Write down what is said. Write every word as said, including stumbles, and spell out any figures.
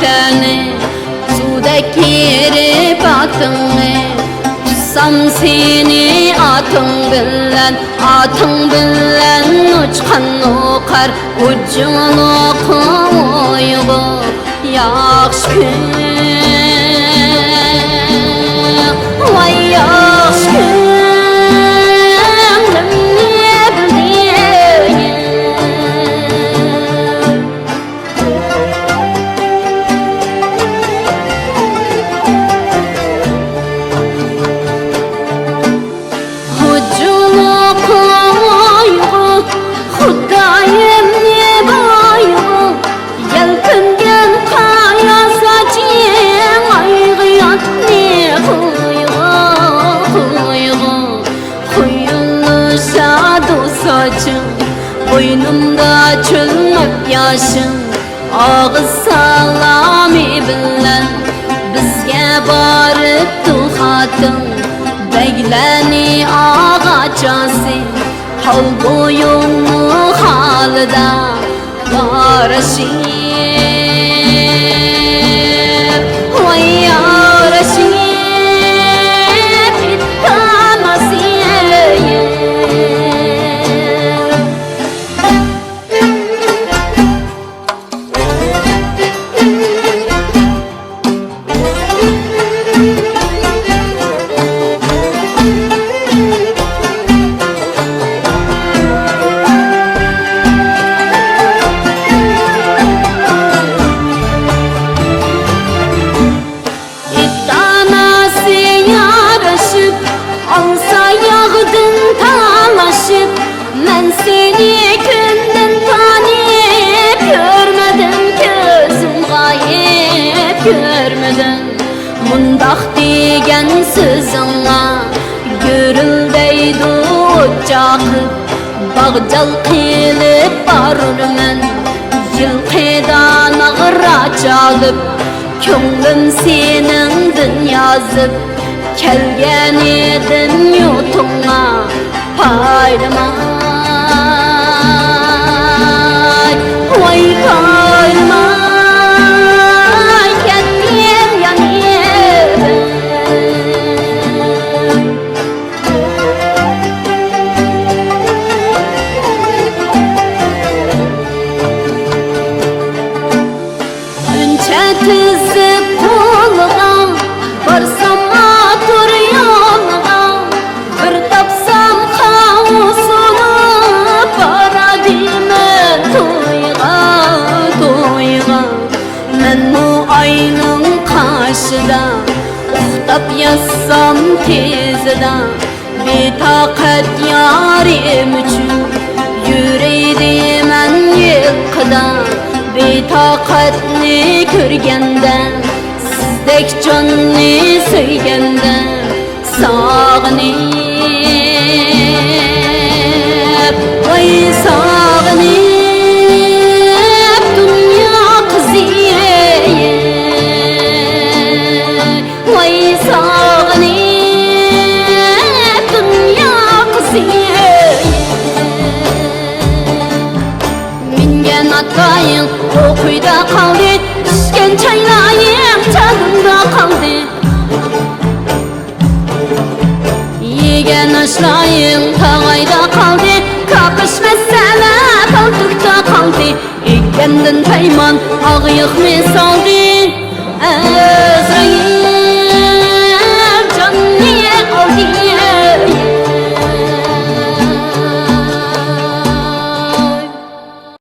تەنى سۇدەك ئېرىپ ئاتىڭنى، تۇتسام سېنى ئاتىڭ بىلەن، ئاتىڭ بىلەن ئۇچقان ئوقار ئۇجۇڭلۇق ئۇيغۇر. ياخشى كۈن، ۋاي ياخشى كۈن، نېمىنى بىلەي. ئۇجۇڭلۇق ئۇيغۇر، خۇدايىم نېمە ئۇيغۇر، يەلپۈنگەن قايا ساچىڭ ئايغا ياتنى قويغۇ، قويغۇ. قۇيۇلۇشىدۇ ساچىڭ، بوينۇمدا چۆلمەپ ياشىڭ، ئاغزى سالامى بىلەن بىزگە بارىپتۇ خاتىڭ. بەگلەرنى ئاغاچ ئاسى، تال بويۇنمۇ خالىدا يارىشىپ، ۋاي يارىشىپ، ئىتتاناسى. ئىتتاناسى يارىشىپ، ئالسا ياغدىن تالىشىپ، مەن سېنى كۈندىن تانىيىپ كۆرمىدىم، كۆزۈم غايىب كۆرمىدىم. مۇنداق دېگەن سۆزۈڭلار گۈرۈلدەيدۇ ئوت چاقىپ، باغ جال قىلىپ بارىمەن، يىلقىدا ناغرا چالىپ، كۆڭلۈم سېنىڭدىن يازىپ، كەلگەن ئىدىم يۇرتۇڭغا پايلىماي، ۋاي پايلىماي كەتتىم يان ئېلىپ. ئۈنچە تىزىپ قولىغا، بارسام ئاتۇر يولىغا، بىر تاپسام خاۋسۇنۇپ بارادىمەن تويغا، تويغا. مەنمۇ ئاينىڭ قاشىدا، ئۇختاپ ياتسام تېزىدا، بىتاقەت يارىم ئۈچۈن يۈرەيدىمەن يىلقىدا. بىتاقەتنى كۆرگەندە، سىزدەك جاننى سۆيگەندە، ساغىنىپ، ۋاي ساغىنىپ، دۇنيا قىزى، ۋاي ساغىنىپ، دۇنيا قىزى. مىنگەن ئاتلايىڭ ئوقۇيدا قالدى، پىشكەن چايلايىڭ چانىمدا قالدى. يېگەن ئاشلايىڭ تاغايدا قالدى، كاپىش مەسەلە پالتۇكتا قالدى. ئېگەندىن پەيمان ئاغ يىغنى سالدى. ئەزرەيىل